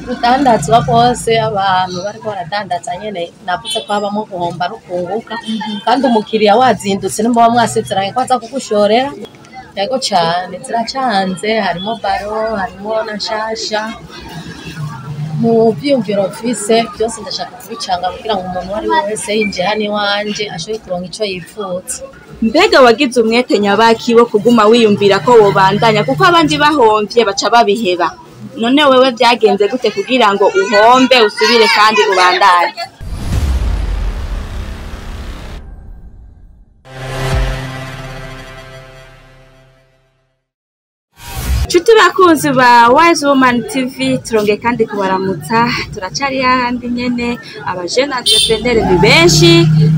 Urudandazwa rwose abantu bariko baradandaza nyene, navuze ko habamwo guhomba no kunguka, kandi umukiriya wazindutse nimba mwasezeranye ko aza kugushorera. Yego cane, ziracanze, harimo baro, harimo na nshasha. Mu vyiyumviro mfise vyose ndashaka kubicanga kugira ngo umuntu uwo ari we wese yinjiye hano iwanje ashobore kuronka ico yipfuza. Mbega wagize umwete nyabaki wo kuguma wiyumvira ko wobandanya, kuko abandi bahomvye baca babiheba? None wewe vyagenze gute kugira ngo uhombe usubire kandi ubandanye? Nshuti bakunzi ba Wise Woman TV, turongeye kandi kubaramutsa. Turacari hahandi nyene, abajene entrepreneur ni benshi.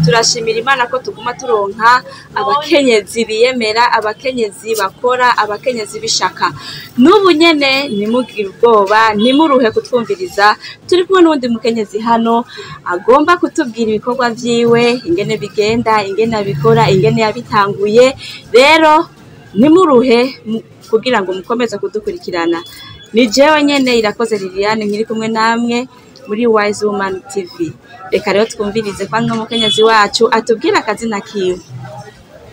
Turashimira Imana ko tuguma turonka abakenyezi biyemera, abakenyezi bakora, abakenyezi b'ishaka. N'ubu nyene ntimugire ubwoba, ntimuruhe kutwumviriza. Turi kumwe n'uwundi mukenyezi hano agomba kutubwira ibikorwa vyiwe, ingene bigenda, ingene abikora, ingene yabitanguye. Rero ntimuruhe kugira ngo mukomeze kudukurikirana. Ni jewe nyene Irakoze Liliane nkiri kumwe namwe muri Wise Woman TV. Reka rero twumvirize kwa mukenyezi wacu atubwire akazina kiwe.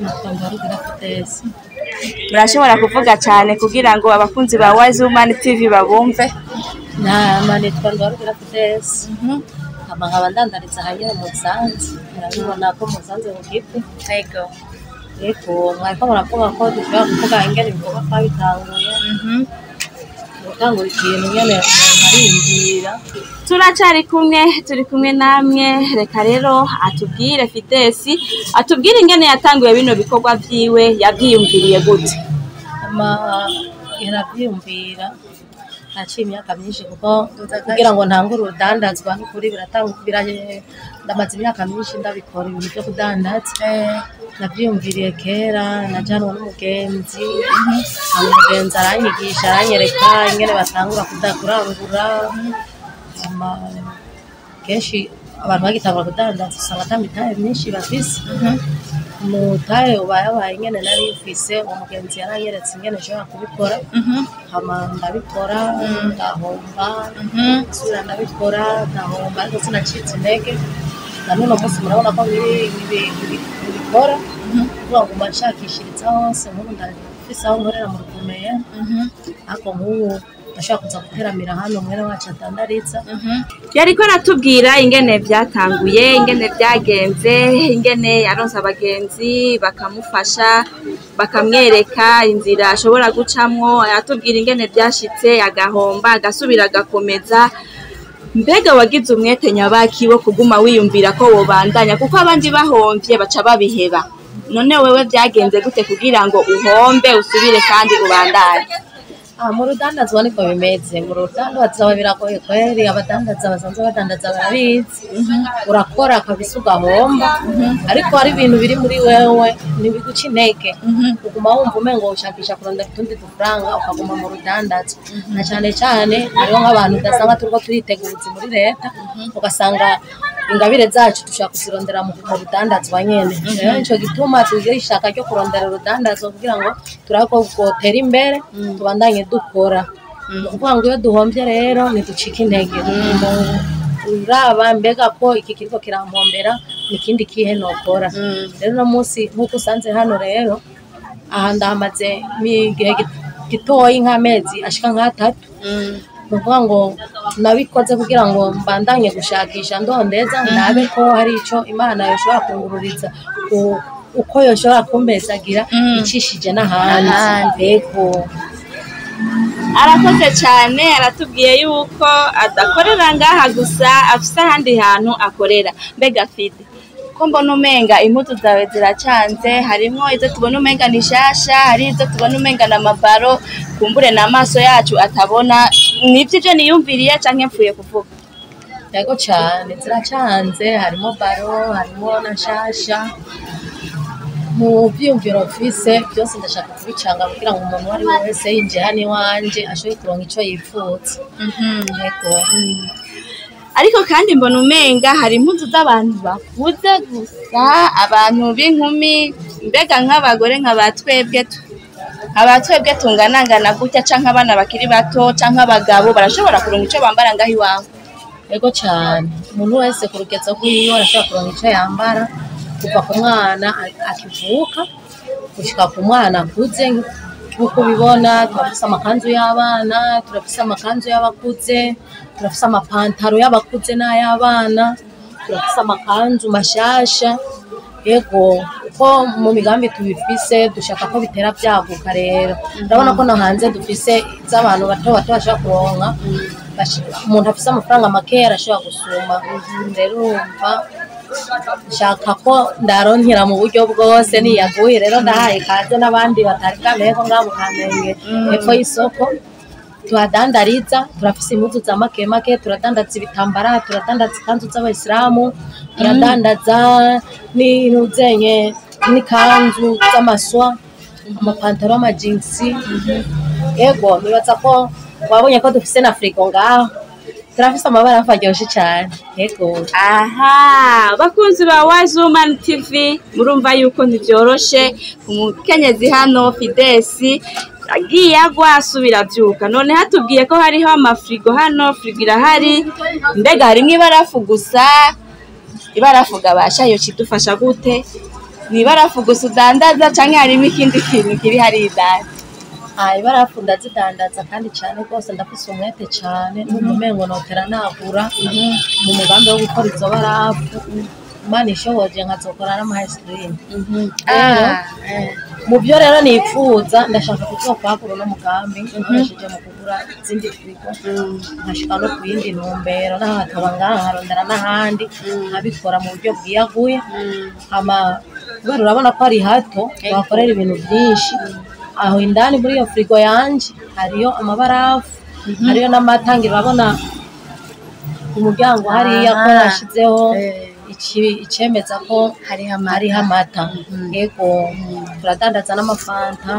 Nitwa Mbarugira Fidesi. Murashobora kuvuga cane kugira ngo abakunzi ba Wise Woman TV babumve. Nama nitwa Mbarugira Fidesi. Hama nkaba ndandariza aha nyene mu Busanze. Murabibona ko mu Busanze mu Giti. Ego. Yego, mwariko muravuga ko dushobora kuvuga ingene ibikorwa twabitanguye. Gutangura ikintu nyene umuntu ariyumvira. Turacari kumwe, turi kumwe namwe. Reka rero atubwire Fidesi, atubwire ingene yatanguye bino bikorwa vyiwe, yavyiyumviriye gute? Hama iravyiyumvira haciye imyaka myinshi, kuko kugira ngo ntangure urudandazwa n'ukuri ndamaze imyaka myinshi ndabikora ibintu vyo kudandaza. Navyiyumviriye kera, najanwa n'umugenzi. Hama umugenzi aranyigisha, aranyereka ingene batangura kurangura. Hama kenshi abantu bagitangura kudandaza usanga ata mitahe myinshi bafise. Umutahe ubayabaye ingene nari mfise, uwo mugenzi yaranyeretse ingene nshobora kubikora. Hama ndabikora, ndahomba, nsubira ndabikora, ndahomba, ariko sinacitse intege. Na n'uno munsi murabona ko nkibikora, kuvuga ngo nguma nshakishiriza hose. Nk'ubu ndafise aho nkorera mu Ruvumera, ariko nk'ubu ndashobora kuza guteramira hano mwene wacu atandariza. Yariko aratubwira ingene vyatanguye, ingene vyagenze, ingene yaronse abagenzi bakamufasha, bakamwereka inzira ashobora gucamwo. Aratubwira ingene vyashitse agahomba, agasubira agakomeza. Mbega wagize umwete nyabaki wo kuguma wiyumvira ko wobandanya, kuko abandi bahomvye baca babiheba? None wewe vyagenze gute kugira ngo uhombe usubire kandi ubandanye? Mu rudandazwa niko bimeze. Mu rudandazwa biragoye kweri, abadandaza basanzwe badandaza barabizi. Urakora kabisa ugahomba, ariko hari ibintu biri muri wewe ntibiguca intege. Uguma wumva umengo ushakisha kurondera utundi dufaranga, ukaguma mu rudandazwa. Na cane cane hariho nk'abantu udasanga turiko turiteguza muri leta, ugasanga ingabire zacu dushaka kuzirondera mu rudandazwa nyene. Rero nico gituma tugira ishaka ryo kurondera urudandazwa kugira ngo turabe ko twotera imbere, tubandanye dukora. Ni ukuvuga ngo iyo duhomvye rero ntiducika intege. Uraba mbega ko iki kiriko kirampombera, nikindi kihe nokora. Rero uno munsi nk'uko usanze hano rero, aha ndahamaze igihe gitoyi nk'amezi ashika nk'atatu. Ni ukuvuga ngo nabikoze kugira ngo mbandanye gushakisha ndondeza, ndabe ko hari ico Imana yoshobora kungururiza, uko yoshobora kumpezagira icishije n'ahandi. Yego. Arakoze cyane, aratubwiye yuko adakorera ngaha gusa, afise ahandi hantu akorera. Mbega Fide, ko mbona umenga impuzu zawe ziracanze, harimwo izo tubona umenga ni shasha, hari izo tubona umenga na mabaro, kumbure n'amaso yacu atabona. Nivyo ivyo niyumviriye canke mpfuye kuvuga? Yego cane, ziracanze, harimo baro, harimo na nshasha. Mu vyiyumviro mfise vyose ndashaka kubicanga kugira ngo umuntu uwo ari we wese yinjiye hano iwanje ashobore kuronka ico yipfuza. Yego. Ariko kandi mbona umenga hari impuzu z'abantu bakuze gusa, abantu b'inkumi, mbega nk'abagore nka ba twebwe Abatwebwe tunganangana gutya canke abana bakiri bato canke abagabo barashobora kuronka ico bambara ngaho iwawe? Ego cyane, umuntu wese ku rugezo rw'iwe arashobora kuronka icyo yambara, kuva ku mwana akivuka gushika ku mwana akuze. Nk'uko ubibona, turafise amakanzu y'abana, turafise amakanzu y'abakuze, turafise amapantaro y'abakuze n'ay'abana, turafise amakanzu mashasha. Yego, uko mu migambi tubifise, dushaka ko bitera byaguka. Rero urabona ko no hanze dufise iz'abantu bato bato bashobora kuronka. Umuntu afise amafaranga makeya arashobora gusuma. Rero urumva, nshaka ko ndaronkera mu buryo bwose niyaguye. Rero ndahaye ikaze n'abandi batari bwamenye ko ngaha mu Kamenge hepfo y'isoko tuhadandariza. Turafise impuzu za make make, turadandaza ibitambara, turadandaza ikanzu z'abayisilamu, turadandaza n'intuzenye n'ikanzu z'amaswa, amapantaro, amajinsi. Yego, nibaza ko wabonye ko dufise na frigo ngaho, turafise amabarafu aryoshe cane. Yego. Aha, bakunzi ba Wise Woman TV, murumva yuko ntivyoroshe umukenyezi hano Fidesi agiye agwa asubira avyuka. None hatubwiye ko hariho amafrigo hano, frigo irahari, mbega harimwo ibarafu gusa? Ibarafu gabasha yo kidufasha gute? Ni ibarafu gusa udandaza canke harimo ikindi kintu kiri hariya indani? Ah, ibarafu ndazidandaza kandi cyane rwose. Ndafise umwete cyane, numva umengo notera nagura mu mugambi wo gukora izo barafu. Imana ishoboje nkazokora n'ama ice cream. Rero mu byo rero nipfuza, ndashaka kuzokwagura uno mugambi nkoresheje mu kugura izindi frigo, nkashika no ku yindi ntumbero, naho hakaba ngaha nkarondera n'ahandi, nkabikora mu buryo bwiyaguye. Hama kubera urabona ko ari hato wakorera ibintu byinshi, aho indani muri iyo frigo yanje hariyo amabarafu, hariyo n'amata. Ngira urabona ku muryango hariya ko nashizeho icemeza ko hariho hariho amata. Yego, turadandaza n'amafanta.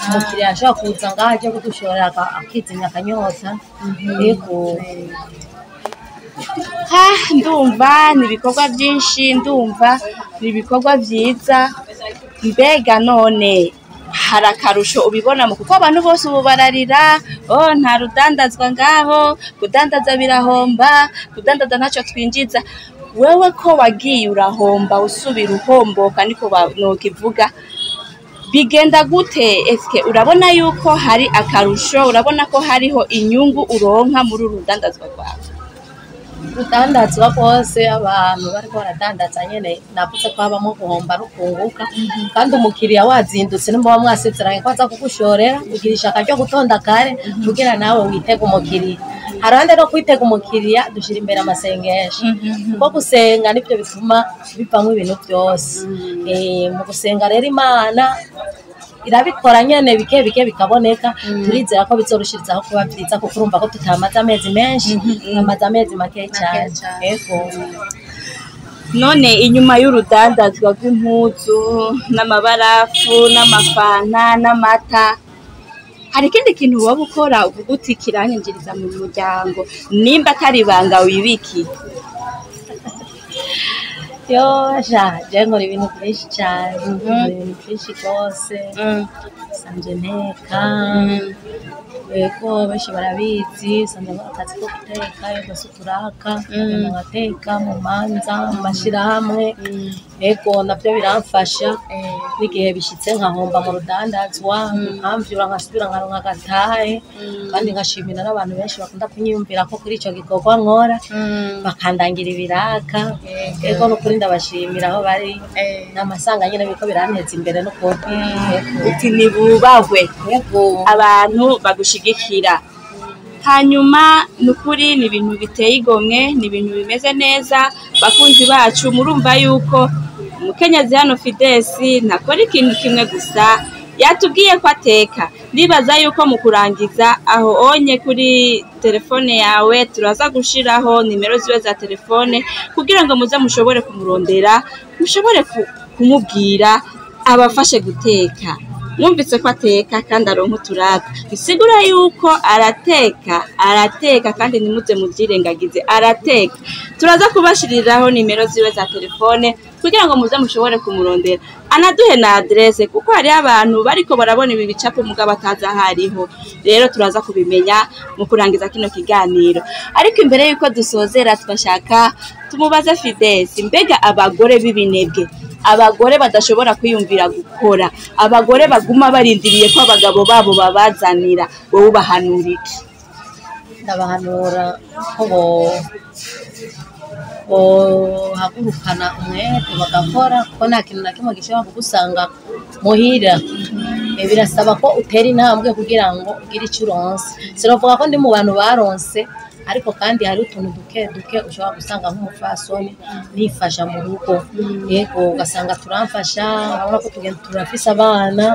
Umukiriya ashobora kuza ngaho aje kudushorera akizimya akanyota. Yego. Ha, ndumva ni ibikorwa byinshi, ndumva ni ibikorwa byiza. Mbega none hari akarusho ubibonamo? Kuko abantu bose ubu bararira: "Oh, nta rudandazwa ngaho, kudandaza birahomba, kudandaza ntacyo twinjiza." Wewe ko wagiye urahomba usubira uhomboka, niko nokivuga, bigenda gute? Eske urabona yuko hari akarusho, urabona ko hariho inyungu uronka muri uru rudandazwa rwawe? Rudandazwa rwose, abantu bariko baradandaza nyene, navuze ko habamo guhomba no kunguka. Kandi umukiriya wazindutse, nimba mwasezeranye ko aza kugushorera, ugira ishaka ryo gutonda kare kugira nawe witege umukiriya. Haruhande no kwitega umukiriya, dushira imbere amasengesho, kuko gusenga nivyo bituma bivamwo ibintu byose. Mu gusenga rero Imana irabikora nyene, bike bike bikaboneka. Turizera ko bizorushirizaho kuba vyiza, kuko urumva ko tutamaze amezi menshi, amaze amezi make cyane. Yego. None inyuma y'urudandazwa rw'impuzu n'amabarafu n'amafanta n'amata, hari ikindi kintu woba ukora uvuga uti kiranyinjiriza mu muryango, nimba atari ibanga wibiki? Yo sha, je nkora ibintu byinshi cyane, nkora ibintu byinshi rwose. Sanje nteka. Yego, benshi barabizi, sanzwe nkora akazi ko guteka. Iyo ndose uturaka, nkagenda ngateka mu manza, mu mashirahamwe. Yego, navyo biramfasha n'igihe bishitse nkahomba mu rudandazwa, nkamvyura nkasubira nkaronka agatahe. Kandi nkashimira n'abantu benshi bakunda kunyiyumvira ko kuri ico gikorwa nkora, bakandangira ibiraka. Yego, nukuri ndabashimira aho bari n'amasanga nyene biriko biranteza imbere n'ukuri. Yego. Uti nibubahwe. Yego. Abantu bagushigikira. Hanyuma ni ukuri, ni ibintu biteye igomwe, ni ibintu bimeze neza. Bakunzi bacu, murumva yuko umukenyezi hano Fidesi ntakora ikintu kimwe gusa, yatubwiye ko ateka. Ndibaza yuko mu kurangiza aho onye kuri telefone yawe turaza gushiraho nimero ziwe za telefone kugira ngo muze mushobore kumurondera, mushobore kumubwira abafashe guteka. Mwumvise ko ateka kandi aronka uturaka, bisigura yuko arateka, arateka kandi ntimuze muvyirengagize, arateka. Turaza kubashiriraho nimero ziwe za telefone kugira ngo muze mushobore kumurondera, anaduhe na adresse, kuko hariho abantu bariko barabona ibi bicapo mugabo atazi aho ariho. Rero turaza kubimenya mu kurangiza kino kiganiro. Ariko imbere yuko dusozera, twashaka tumubaze Fidesi, mbega abagore b'ibinebwe, abagore badashobora kwiyumvira gukora, abagore baguma barindiriye ko abagabo babo babazanira, wowe ubahanura iki? Ndabahanura ko bohagurukana umwete bagakora, kuko nta kintu na kimwe gishobora kugusanga muhira. Birasaba ko utera intambwe kugira ngo ugire icyo uronse. Sinavuga ko ndi mu bantu baronse, ariko kandi hari utuntu duke duke ushobora gusanga nk'umupfasoni nifasha mu rugo. Yego, ugasanga turamfasha, urabona ko tugenda turafise abana,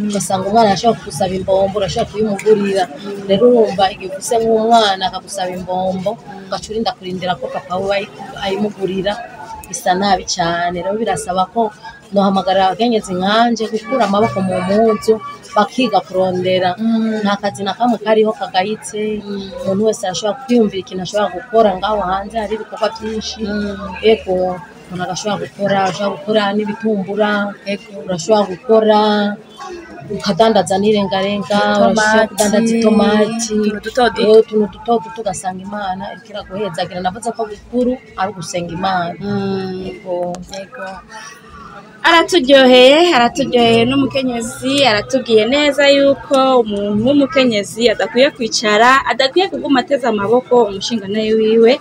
ugasanga umwana arashobora kugusaba imbombo, urashobora kuyimugurira. Rero urumva igihe ufise nk'umwana akagusaba imbombo, ugaca urinda kurindira ko papa we ayimugurira, bisa nabi cane. Rero birasaba ko nohamagarira abakenyezi nkanje gukura amaboko mu mpuzu, bakiga kurondera. Nta kazi na kamwe kariho kagayitse, umuntu wese arashobora kwiyumvira ikintu ashobora gukora. Ngaho hanze hari ibikorwa byinshi. Yego, umuntu agashobora gukora, ashobora gukora n'ibitumbura, urashobora gukora ukadandaza n'irengarenga, urashobora kudandaza itomati, utuntu duto duto. Utuntu duto duto, ugasanga Imana iriko iraguhezagira. Navuze ko bukuru ari ugusenga Imana. Yego. Araturyoheye, araturyoheye n'umukenyezi, aratubwiye neza yuko umuntu w'umukenyezi adakwiye kwicara, adakwiye kuguma ateze amaboko umushingantahe wiwe,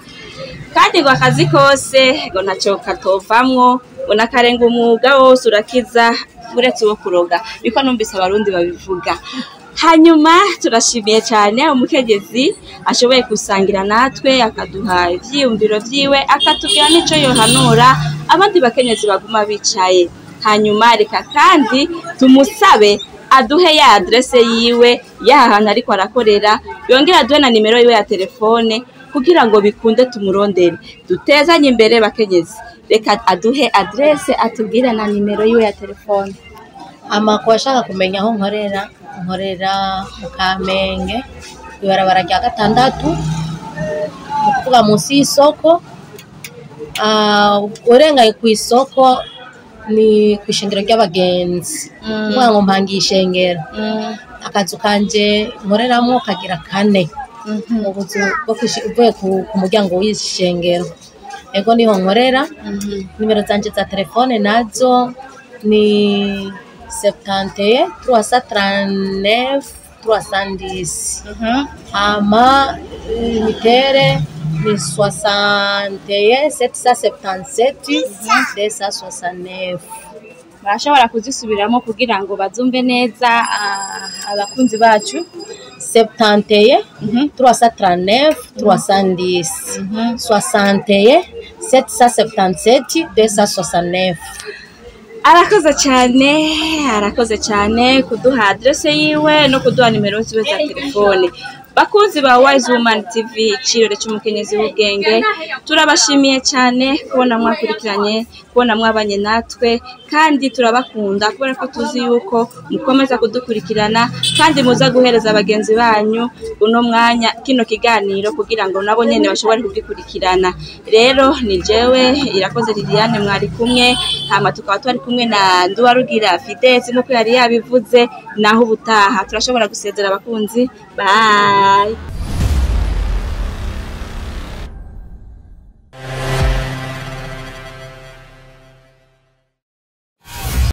kandi ngo akazi kose ngo ntaco katovamwo, ngo nakarenga umwuga wose urakiza uretse uwo kuroga, niko numvise abarundi babivuga. Hanyuma turashimiye cyane umukenyezi ashoboye gusangira natwe, akaduha ivyiyumviro vyiwe, akatubwira n'ico yohanura abandi bakenyezi baguma bicaye. Hanyuma reka kandi tumusabe aduhe ya adresse yiwe y'aha hantu ariko arakorera, yongere aduhe na nimero yiwe ya telefone kugira ngo bikunde tumurondere, dutezanye imbere bakenyezi. Reka aduhe adresse, atubwire na nimero yiwe ya telefone. Ama ku bashaka kumenya aho nkorera, nkorera mu Kamenge, ibarabara rya gatandatu, ni ukuvuga munsi y'isoko. Urengaye ku isoko ni ku ishengero ry'abagenzi, kuvuga ngo mpangiye ishengero. Akazu kanje nkoreramwo kagira kane mu buzu bwo uvuye ku muryango w'ishengero. Ego, niho nkorera. Nimero zanje za telefone nazo ni 71 339 310. Hama mitere ni 61 777 269. Barashobora kuzisubiramo kugira ngo bazumve neza, abakunzi bacu. 71 339 310, 61 777 269. Arakoze cyane, arakoze cyane kuduha adresse yiwe no kuduha nimero ziwe za telefone. Bakunzi ba Wise Woman TV, icirore cy'umukenyezi w'ubwenge, turabashimiye cyane kubona mwakurikiranye, kubona mwabanye natwe, kandi turabakunda kubera ko tuzi yuko mukomeza kudukurikirana kandi muza guhereza bagenzi banyu uno mwanya kino kiganiro kugira ngo nabo nyene bashobore kugikurikirana. Rero ni jewe Irakoze Liliane mwari kumwe, hama tukaba twari kumwe na Nduwarugira Fidesi nk'uko yari yabivuze. Naho ubutaha, turashobora gusezera abakunzi. Bye.